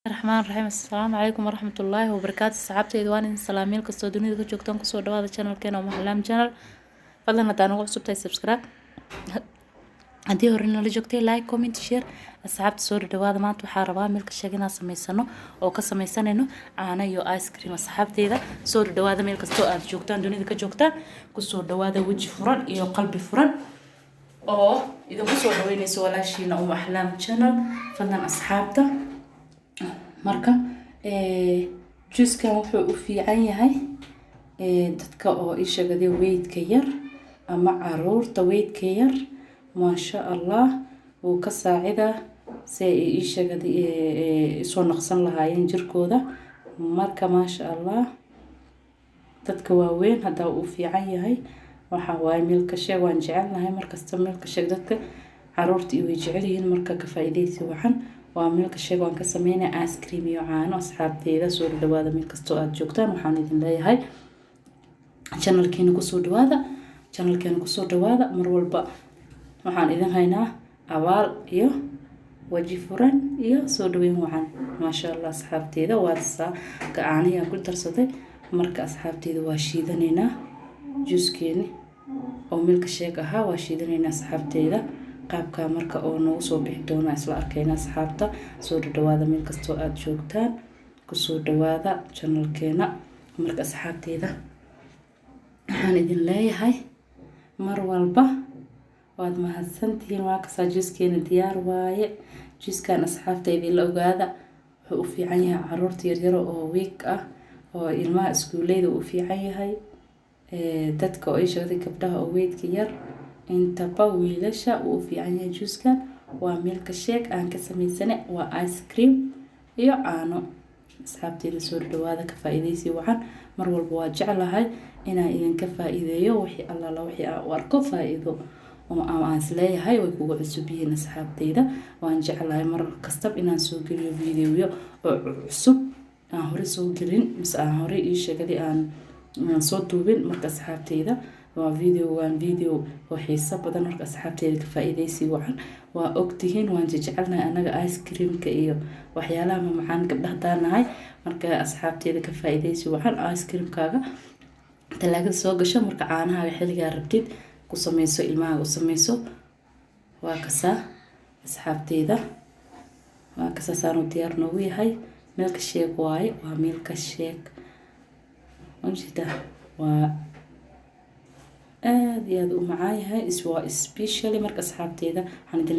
Raxmaan raxiim. Assalaamu calaykum waraxmatullaahi wabarakaatu. Asxaabteyda, waan idin salaam meel kastoo dunida ka joogtaan. Kusoo dhawaada channelkeena Umu Axlaam Channel. Fadlan haddaa nagu cusub tahay, subscribe. Haddii hore nala joogtay, like, comment, share. Asxaabta, soo dhawaada. Maanta waxaa rabaa milkshake inaan samaysano oo ka sameysanayno caano iyo ice cream. Asxaabteyda, soo dhawaada meel kastoo aad joogtaan, dunida ka joogtaan. Kusoo dhawaada weji furan iyo qalbi furan oo idinku soo dhaweyneyso walaashiina Umu Axlaam Channel. Fadlan asxaabta, marka juuskan wuxuu u fiican yahay dadka oo ishagaday weightka yar ama caruurta weightka yar. Maasha Allah, wuu ka saacidaa si ay ishagaday soo naqsan lahaayeen jirkooda. Marka maasha Allah, dadka waaweyn haddaa uu fiican yahay. Waxa waaye milkshake, waan jecelnahay markasta milkshake. Dadka caruurta iyo way jecel yihiin. Marka ka faa'iidaysi wacan. Waa milkshake waan ka sameynaya ice cream iyo caano. Asxaabteyda, soo dhawaada meel kastoo aad joogtaan. Waxaan idin leeyahay channelkeena kusoo dhawaada, channelkeena kusoo dhawaada. Mar walba waxaan idin haynaa abaal iyo waji furan iyo soo dhaweyn wacan. Maasha Allah, asxaabteyda, waa saa caanihii aan ku darsaday. Marka asxaabteyda, waa shiidanaynaa juuskeeni oo milkshake ahaa, waa shiidanaynaa asxaabteyda. Qaabkaa marka oo noogu soo bixi doona isla arkayna. Asxaabta, soo dhadhawaada meel kastoo aada joogtaan, kusoo dhawaada channelkeena. Marka asxaabteyda, waxaan idin leeyahay mar walba waad mahadsantihiin. Waa kasaa, juuskeena diyaar waaye. Juuskan, asxaabteyda, ila ogaada, wuxuu u fiican yahay caruurta yaryaro oo weak ah oo ilmaha iskuuleyda u fiican yahay, dadka oo ii sheegtay, gabdhaha oo weightka yar, intaba wiilasha uu u fiican yahay. Juuskan waa milkshake aan ka sameysane, waa ice cream iyo caano. Asxaabteyda, soo dhawaada, ka faa-iideysi wacan. Mar walba waa jeclahay inaan idinka faa-iideeyo wixii allaala wixii aan u arko faa-iido oo aan isleeyahay way kugu cusub yihiin. Asxaabteyda, waan jeclahay mar kastaba inaan soo geliyo videoyo oo cusub aan hore soo gelin mise aan hore ii sheegaday aan soo duubin. Marka asxaabteyda, waa video, waan video oo xiiso badan. Marka asxaabteyda, ka faa-iideysi wacan. Waa ogtihiin, waan jecelnahay anaga ice creamka iyo waxyaalaha mamacaan, gabdhaha haddaan nahay. Marka asxaabteyda, ka faa-iideysi wacan. Ice creamkaaga talaagada soo gasho, marka caanahaaga xilligaa rabtid ku sameyso, ilmahaaga u sameyso. Waa kasaa asxaabteyda, waa kasaa, saanuu diyaar noogu yahay. Milkshake waaye, waa milkshake ujeeda. Waa aada iyo aada u macaan yahay, waa specially. Marka asxaabteyda, waxaan idin